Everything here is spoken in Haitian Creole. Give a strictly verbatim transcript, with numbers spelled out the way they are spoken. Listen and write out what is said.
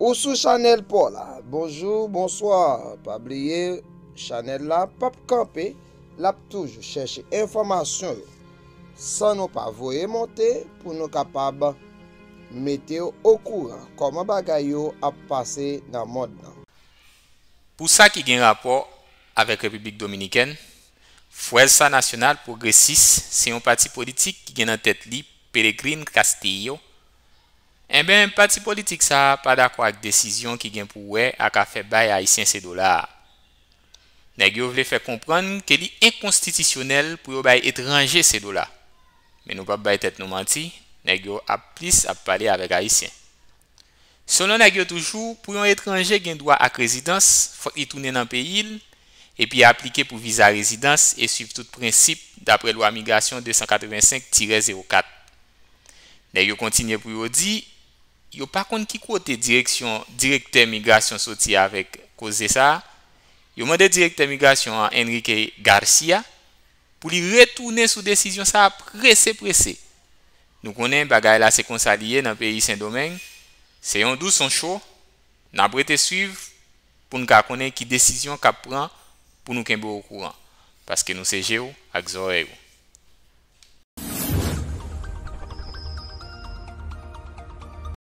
Ou sou chanèl pa w la. Bonjou, bonswa. Pa bliye, chanèl la p ap kanpe, l ap toujou chèche enfòmasyon yo. San nou pa voye monte pou nou kapab mete w okouran kòman bagay yo ap pase nan mond lan. Pou sa ki gen rapò avèk Repiblik Dominikèn, Fuerza Nacional Progresis se yon pati politik ki gen nan tèt li Pelegrín Castillo. Enben, pati politik sa a pa dakò ak desizyon ki gen pou wè ak afè bay Ayisyen se dola a. Nèg yo vle fè konprann ke li enkonstitisyonèl pou yo bay etranje se dola. Men nou p ap bay tèt nou manti, nèg yo ap plis ap pale avèk Ayisyen. Selon nèg yo toujou, pou yon etranje gen dwa ak rezidans, fòk li tounen nan peyi l epi aplike pou viza rezidans e swiv tout prensip dapre lwa migrasyon de san katrevensenk tirè zewo kat. Nèg yo kontinye pou yo di, yo pa konn ki kote direksyon direktè migrasyon soti avèk koze sa a. Yo mande direktè migrasyon an, Enrique Garcia, pou li retounen sou desizyon sa a prese prese. Nou konnen bagay la se konsa li ye nan peyi Sendomeng, se yon dous yon cho, n ap rete swiv pou n ka konnen ki desizyon k ap pran pou nou kenbe w okouran, paske nou se je w ak zòrèy ou.